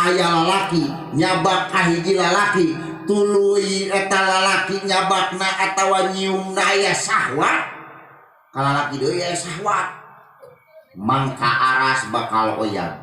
Aya lalaki nyabak ka hiji lalaki tuluy eta lalaki nyabakna atawa nyiumna aya syahwat ka lalaki deui aya syahwat mangka aras bakal oyag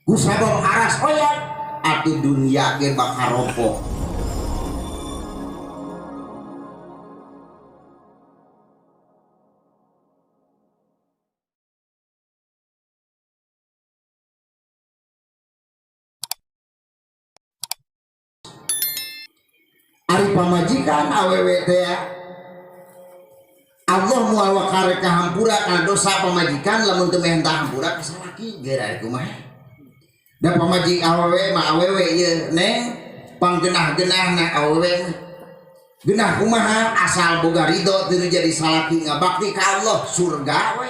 ku sabab aras oyag atuh dunia ge bakal ropoh. Ari pamajikan awewe teh Allah moal wakare ka hampura kana dosa pamajikan lamun teu menta hampura ka salaki geura kumaha. Da pamajik awewe mah awewe ieu neng panggenah-genahna awewe mah. Genah kumaha asal boga ridho teu jadi salaki ngabakti ka Allah surga we.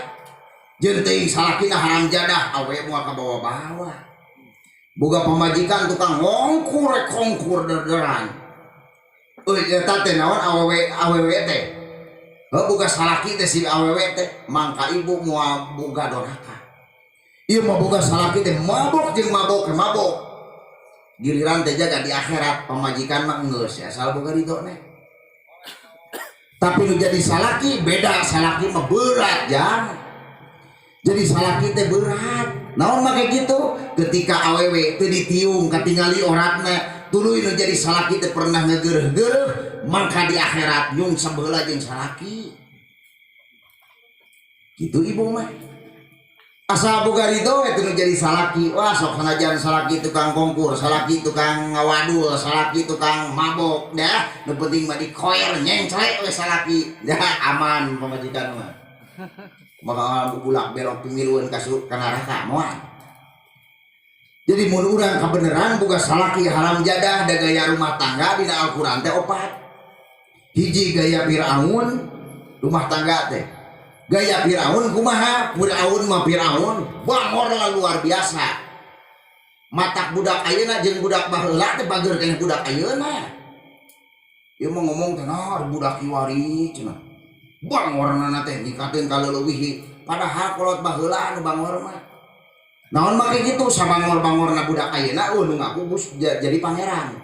Jeung teuing salakina haram jadah awewe moal kabawa-bawa. Boga pamajikan tukang ngongkur kongkur derderan. Euy eta teh naon awewe awewe teh. Heuh boga salaki teh si awewe teh mangka ibu moal boga doraka. Ieu mah boga salaki teh mabok jeung mabok mabok. Giliran teh jaga di akhirat pamajikan mah geus asal boga ridho neh. Tapi nu jadi salaki beda, salaki mah berat jang. Jadi salaki teh berat. Naon make kitu? Ketika awewe teu ditiung katingali oratna tuluy nu jadi salaki teh pernah ngegereuh-gereuh mangka di akhirat nyung sabeula jeung salaki. Kitu ibu mah. Asal boga ridho we teu nu jadi salaki. Wah sok sanajan salaki tukang kongkur, salaki tukang ngawadul, salaki tukang mabok dah. Nu penting mah dikoer nyengcrek we salaki. Dah aman pamajikan mah. Maka bulak belok pemiluan ka neraka moal. Jadi mun urang kabeneran boga salaki haram jadah da gaya rumah tangga dina Al-Qur'an teh opat. Hiji gaya Firaun rumah tangga teh. Gaya Firaun kumaha? Firaun mah Firaun bangor lah luar biasa. Matak budak ayeuna jeung budak baheula teh bager keneh budak ayeuna. Ieu mah ngomong teh nah budak kiwari cenah. Bangorna teh nikateun ka leuwih padahal kolot baheula anu bangor mah. Naon make kitu sabangor-bangorna budak ayeuna eueuh nu ngaku geus jadi pangeran.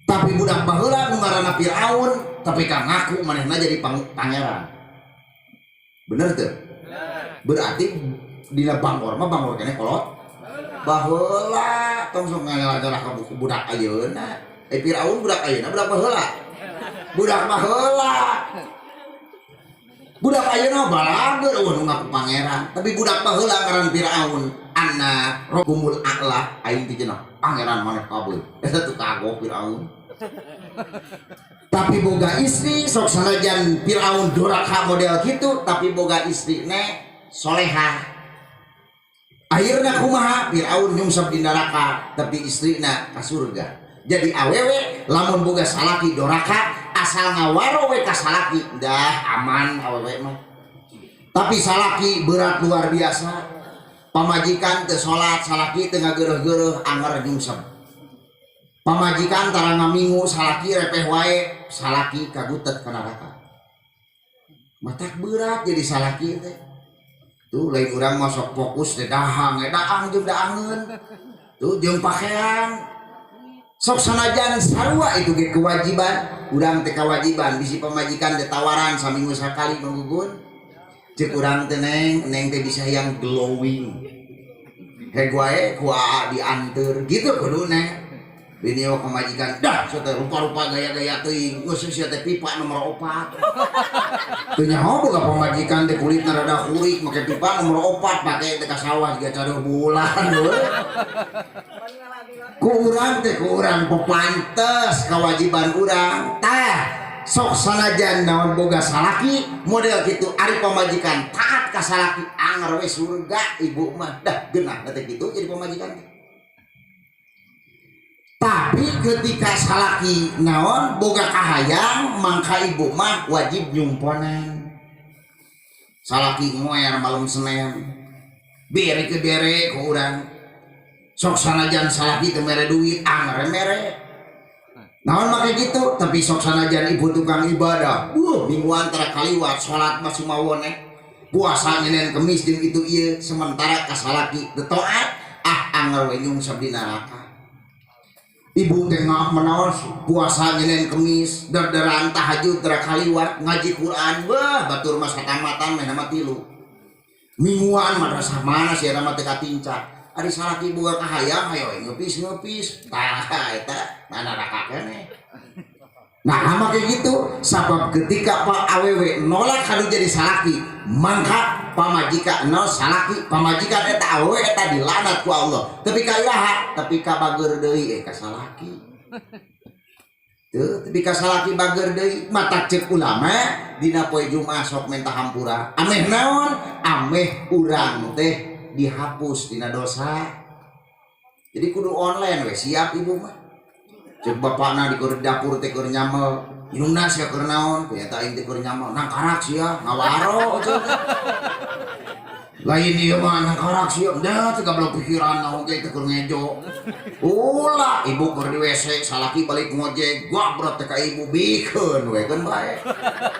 Tapi budak baheula nu ngaranna Firaun tapi ka ngaku manehna jadi pangeran. Bener teu? Berarti dina bangor mah bangor keneh kolot baheula tong sok ngalah-ngalah ka buku budak ayeuna. Firaun budak ayeuna budak baheula. Budak baheula. Budak ayeuna balager eueuh nu ngaku pangeran, tapi budak baheula ngaran Firaun, anna rabbukumul a'la, aing teh cenah pangeran maneh kabeh. Eta tuh kagok Firaun. Tapi boga istri sok sanajan Firaun doraka model kitu, tapi boga istri ne solehah. Akhirna kumaha Firaun nyungsep di neraka, tapi istrina ka surga. Jadi awewe lamun boga salaki doraka asal ngawaro we ka salaki dah aman awewe mah. Tapi salaki berat luar biasa. Pamajikan teu salat, salaki teu ngageureuh-geureuh anger nyungsep. Pamajikan tara ngamingu salaki repeh wae, salaki kagutet ka neraka. Matak berat jadi salaki teh. Tuh lain urang mah sok fokus teh dahang, daang jeung daangeun. Tuh jeung pakaian. Sok sanajan sarua itu ge kewajiban, urang teh kewajiban bisi pamajikan teh tawaran saminggu sakali manggugun. Ceuk urang teh neng, neng teh bisa yang glowing. Heg wae ku aa dianteur gitu kudu neng. Bini mah pamajikan dah sia teh rupa-rupa gaya-gaya teuing, geus sia teh pipa nomor 4. Teu nyaho boga pamajikan teh kulitna rada hurik make pipa nomor 4 pake teh ka sawah jiga caduh bulan we. Ku urang teh ku urang pepantes kewajiban urang tah sok sanajan naon boga salaki model kitu ari pamajikan taat ka salaki anger we surga ibu mah dah geunah teh kitu jadi pamajikan teh. Tapi ketika salaki naon boga kahayang mangka ibu mah wajib nyumponan. Salaki ngoer malam Senin bere ke bere ku urang. Sok sanajan salaki teu mere duit anger mere. Naon make kitu tapi sok sanajan ibu tukang ibadah. Mingguan tara kaliwat salat mah sumawon eh. Puasa nyenen kemis jeung itu ieu sementara ka salaki teu taat Ah anger we nyungsep di neraka. Ibu teh menawan puasa Senin Kemis, derderan tahajud teu kaliwat, ngaji Quran, wah batur mah satamatan meh mah tilu. Mingguan madrasah mana sih eta mah teu katincak. Ari salaki boga kahayang hayo we ngeupis-ngeupis. Tah eta na neraka keneh. Nah, sama kayak gitu, sabab ketika pak awewe nolak kanu jadi salaki, mangka pamajikan nol salaki, pamajikan eta awewe eta dilanat ku Allah. Tapi ka iraha, tapi ka bager deui ka salaki. Tuh, tapi ka salaki bager deui, mata cek ulama dina poe Jumat sok minta hampura. Ameh naon? Ameh urang teh dihapus dina dosa. Jadi kudu online we siap ibu mah. Cek bapakna di keur dapur teh keur nyamel, indungna sia keur naon, kunyata aing teh keur nyamel, nangkarak sia, ngawaro cek. Lain ieu mah nangkarak sia, dah teu gablok pikiran naon ge teh keur ngejo. Ulah ibu keur di WC, salaki balik ngojek, gabrot teh ka ibu bikeun we keun bae.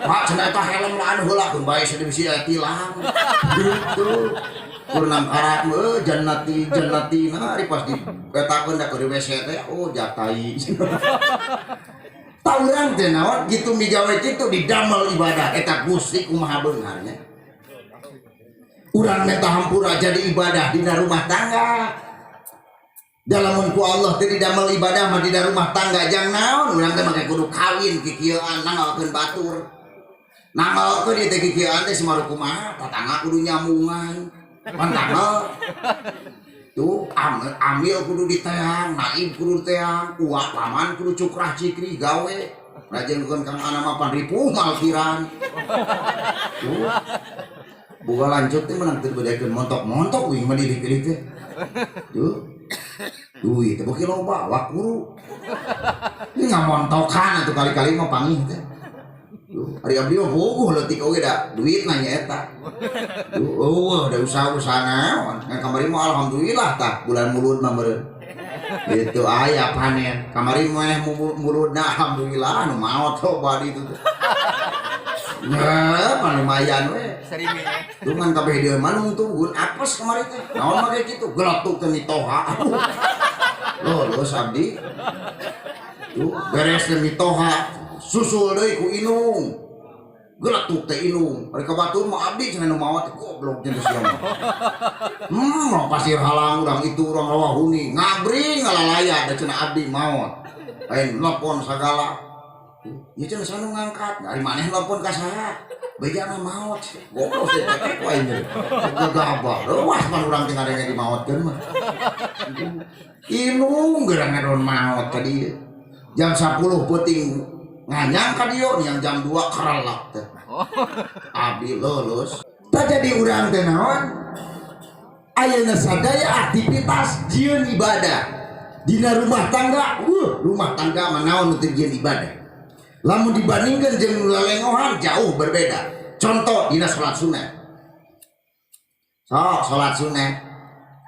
Pak cenah eta helm laan heula keun bae sia bisi aya tilang. Gitu. Keur nangkarak mah jannati jannati nah ari pas di etakeun da keur di WC teh oh jatai. Tah urang teh naon gitu migawe kitu didamel ibadah eta Gusti kumaha beungharnya. Urang minta hampura jadi ibadah dina rumah tangga. Dalamun ku Allah teh didamel ibadah mah dina rumah tangga jang naon urang teh make kudu kawin kikieuan nanggalkeun batur. Nanggalkeun ieu teh kikieuan teh semaru kumaha tatangga kudu nyambungan. Pan tanggal tuh amil kudu diteang, naib kudu diteang, uak paman kudu cukrah cikri gawe. Rajengkeun Kang Ana mah pan ripuh malkiran. Tuh. Boga lanjut teh menang teu dibedakeun montok-montok uing mah dilik-ilik teh. Tuh. Duit teh beuki loba awak kuru. Ini ngamontokan atuh kali-kali mah pangih teh. Duh, ari abdi mah bogoh leutik oge da duit nanya eta. Duh, eueuh da usaha-usaha naon. Ngan kamari mah alhamdulillah tah bulan mulud mah meureun. Itu aya panen. Kamari mah muludna alhamdulillah nu maot loba di itu teh. Nah, pan lumayan we. Sarimi. Tuh ngan kabeh dieu mah nungtunggun apes kamari teh. Naon mah kayak kitu, geletuk teh mitoha. Loh, abdi. Tuh beres teh mitoha, susul deui ku inung. Geletuk teh inung. Ari ka batur mah abdi cenah nu maot teh goblok cenah sia mah. Orang pasir halang urang itu urang rawahuni, ngabring ngalalaya da cenah abdi maot. Lain nelpon sagala. Ya cenah sanu ngangkat, ari maneh nelpon ka saha? Bejana maot. Goblok teh teh ku aing teh. Gegabah. Leuwas mah urang teh ngadenge dimaotkeun mah. Inung geurang ngadon maot ka dieu. Jam 10 peuting nganyang ka dieu yang jam 2 kerelak teh. Abdi lulus. Tah jadi urang teh naon? Ayeuna sadaya aktivitas jieun ibadah. Dina rumah tangga, rumah tangga mah naon nu teu jieun ibadah. Lamun dibandingkan jeung lelengohan jauh berbeda. Contoh dina salat sunat. Sok salat sunat.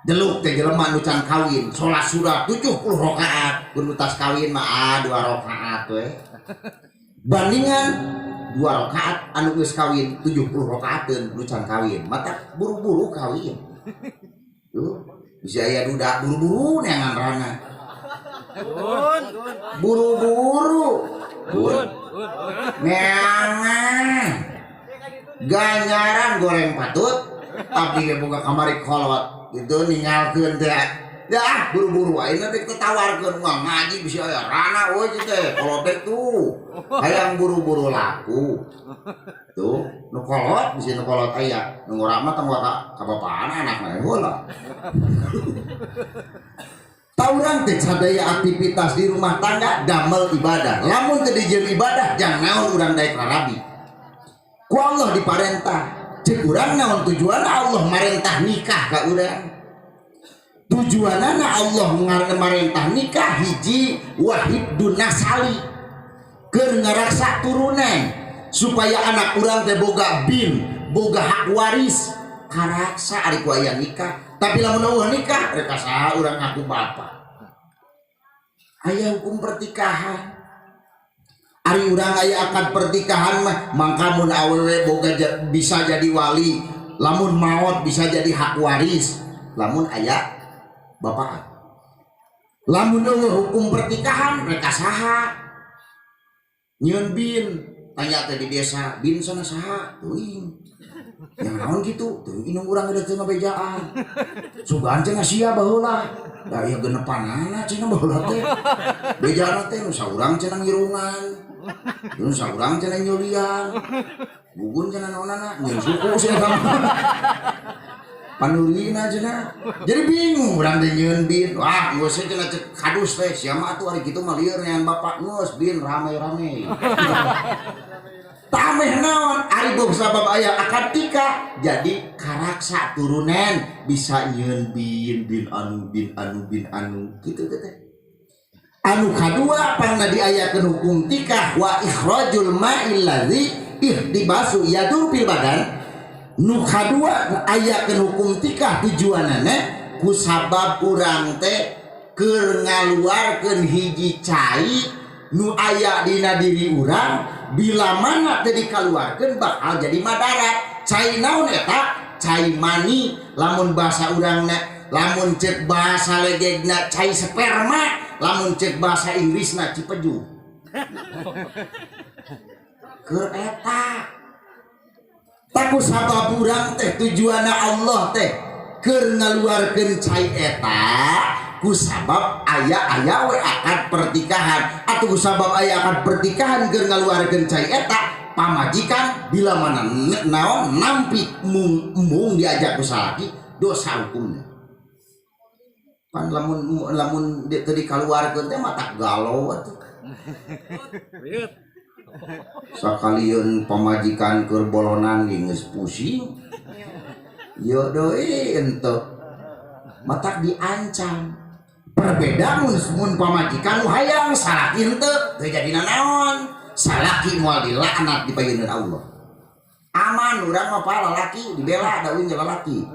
Deluk teh jelema nu can kawin, salat sunat 70 rakaat, kun tas kawin mah 2 rakaat we. Bandingan 2 rakaat anu geus kawin 70 rakaateun nu can kawin, mata buru-buru kawin. Tuh, bisa aya duda buru-buru neangan rana. Buru-buru. Bun. Neangan. Ganjaran goreng patut, abdi ge boga kamari kolot. Gitu ninggalkeun teh. Dah buru-buru ayeuna teh ditawarkeun uang ngaji bisa aya rana we teh kolot teh tuh. Hayang buru-buru laku. Tuh, nu kolot bisa nu kolot aya, nu ngora mah tong ka bapana anakna heula. Tah urang teh sadaya aktivitas di rumah tangga damel ibadah. Lamun teu dijieun ibadah jang naon urang daek rarabi. Ku Allah diparentah. Cek urang naon tujuan Allah marentah nikah ka urang. Tujuanana Allah marentah nikah hiji wahibdun nasali. Keur ngaraksa turunan supaya anak urang teh boga bin, boga hak waris. Karaksa ari ku aya nikah. Tapi lamun eueuh nikah rek saha urang ngaku bapa. Aya hukum pertikahan. Ari urang aya akad pertikahan mah mangka mun awewe boga bisa jadi wali, lamun maot bisa jadi hak waris, lamun aya Bapak, lamun euweuh hukum pertikahan, mereka saha nyieun bin? Tanya teh di desa, bin sana saha? Teuing. Yang naon gitu? Teuing, indung urang udah teu ngabejaan. Sugan cenah sia baheula. Da ieu genepanana cenah baheula teh. Bejana teh nu saurang cenah ngirungan. Nu saurang cenah nyulian. Gugun cenah naonana nyeun suku cenah panulina cenah. Jadi bingung urang teh nyieun bin. Wah, geus cenah cek kadus teh, sia mah atuh ari kitu mah lieur nean bapak, geus bin rame-rame. Tameh naon ari beuh sabab aya akad tikah jadi karaksa turunan bisa nyieun bin, bin anu, bin anu, bin anu kitu teh. Anu kadua pangna diayakeun hukum tikah, wa ikhrajul ma'il ladzi ihtibasu yadur fil badan. Nu kadua ayakeun hukum tikah tujuanana ku sabab urang teh keur ngaluarkeun hiji cai nu aya dina diri urang, bila mana teh dikaluarkeun bakal jadi madarat. Cai naon eta? Cai mani lamun bahasa urangna, lamun cek bahasa legegna cai sperma, lamun cek bahasa Inggrisna cipeju. Keur eta tah, ku sabab urang teh tujuanna Allah teh keur ngaluarkeun cai eta, ku sabab aya aya we akad pertikahan atau ku sabab aya akad pertikahan keur ngaluarkeun cai eta. Pamajikan bila mana naon nampi mung mung diajak ku salaki, dosa hukumnya. Pan lamun lamun teu dikaluarkeun teh matak galau atuh. Sakalieun pamajikan keur bolonan geus pusing. Yo deui henteu. Matak diancam. Perbedaan mun mun pamajikan nu hayang, salaki henteu, teu jadi nanaon. Salaki moal dilaknat di payuneun Allah. Aman urang mah, pa lalaki dibela da uing lalaki.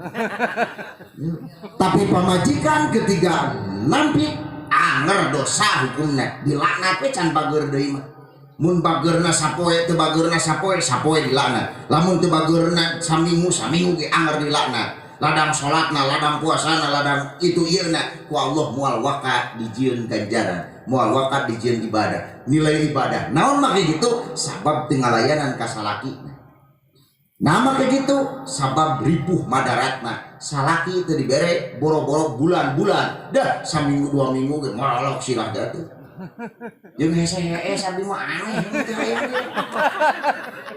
Tapi pamajikan ketika nampi anger dosa hukumna, dilaknat we can bager deui mah. Mun bagerna sapoe, teu bagerna sapoe, sapoe dilaknat. Lamun teu bagerna saminggu, saminggu ge anger dilaknat. Ladang salatna, ladang puasana, ladang itu ieu na ku Allah moal waka dijieun ganjaran, moal waka dijieun ibadah, nilai ibadah. Naon make gitu? Sabab teu ngalayanan ka salaki. Nama kayak gitu sabab ripuh madaratna. Salaki itu dibere boro-boro bulan-bulan dah, saminggu 2 minggu ge morolok silah dah tuh. Jeung hese hees abdi mah aneh teh hayang ge.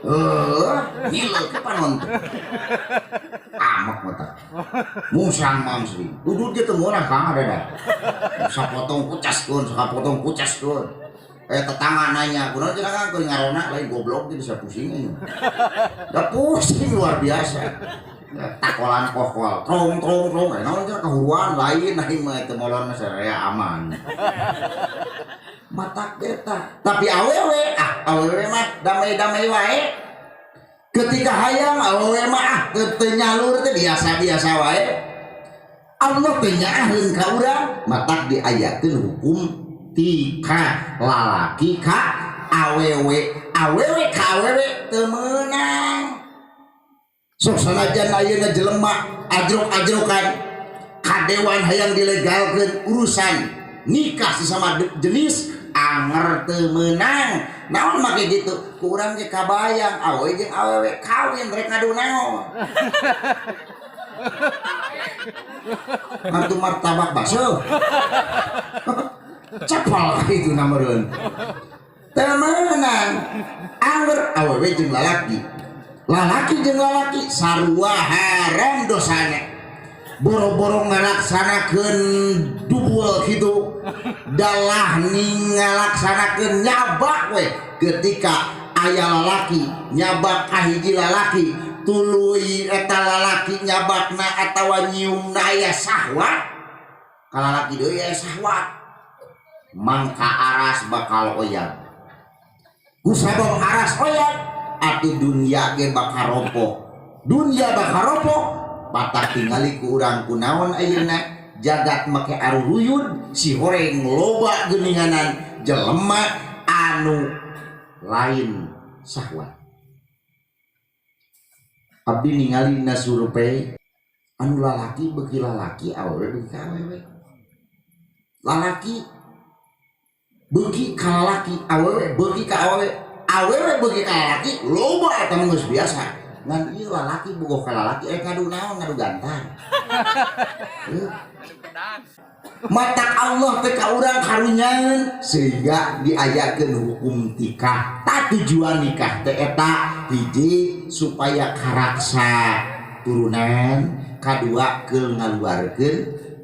Eh, ngilu ke panon teh. Amak mah tah. Musang mangsri. Udud ge teu ngurang kang ada dah. Sapotong kucaskeun, sapotong kucaskeun. Eh, tetangga nanya, kunaon cenah Kang keur ngarona? Lain goblok ge bisa pusing aja. Da pusing luar biasa. Takolan kokol, trong trong trong, eh naon cenah kahuruan? Lain, aing mah teu molon saraya aman. Matak beta. Tapi awewe, ah awewe mah damai-damai wae. Ketika hayang awewe mah ah teu nyalur teh biasa-biasa wae. Allah teh nyaaheun ka urang, matak diayakeun hukum tikah lalaki ka awewe, awewe ka awewe teu meunang. Sok sanajan ayeuna jelema ajrok-ajrokan kadewan hayang dilegalkeun urusan nikah sesama jenis, anger teu meunang. Naon make gitu? Ku urang ge kabayang awewe jeung awewe kawin rek ngadu naon? Hantu martabak bakso cepal itu nameureun teu meunang. Anger awewe jeung lalaki, lalaki jeung lalaki sarua haram dosana. Boro-boro ngalaksanakeun dubul kitu, dalah ngalaksanakeun nyabak we. Ketika aya lalaki nyabak ka hiji lalaki, tuluy eta lalaki nyabakna atawa nyiumna aya sahwat, ka lalaki deui aya sahwat, mangka aras bakal oyag. Ku sabab aras oyag atuh dunia ge bakal ropoh, dunia bakal ropoh. Batak tingali ku urang kunaon ayeuna jagat make aruruyud si horeng loba geuninganan jelema anu lain sahwat. Abdi ningali na survei anu lalaki beuki lalaki, awewe beuki ka awewe. Lalaki beuki ka lalaki, awewe beuki ka awewe, awewe beuki ka lalaki loba, eta mah geus biasa. Ngan ieu lalaki bogoh ka lalaki, eh, ngadu naon? Ngadu gantar. Heuh. Matak Allah teh ka urang karunyaeun sehingga diayakeun hukum nikah. Tak tujuan nikah teh eta hiji supaya karaksa turunan, kadua keul ngaluarkeun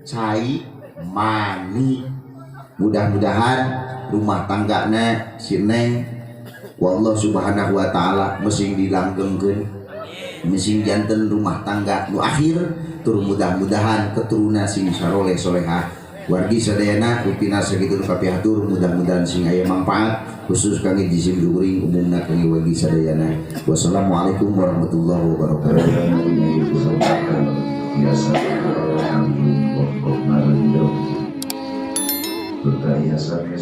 cai mani. Mudah-mudahan rumah tanggana si Neng ku Allah Subhanahu wa Ta'ala mesing dilanggengkeun, mesing janten rumah tangga nu akhir, tur mudah-mudahan keturunan sing saroleh solehah. Wargi sadayana, rupina sakitu nu kapihatur, mudah-mudahan sing aya manfaat, khusus kangge jisim kuring, umumna kangge wargi sadayana. Wassalamualaikum warahmatullahi wabarakatuh. Biasa. Berkarya sampai.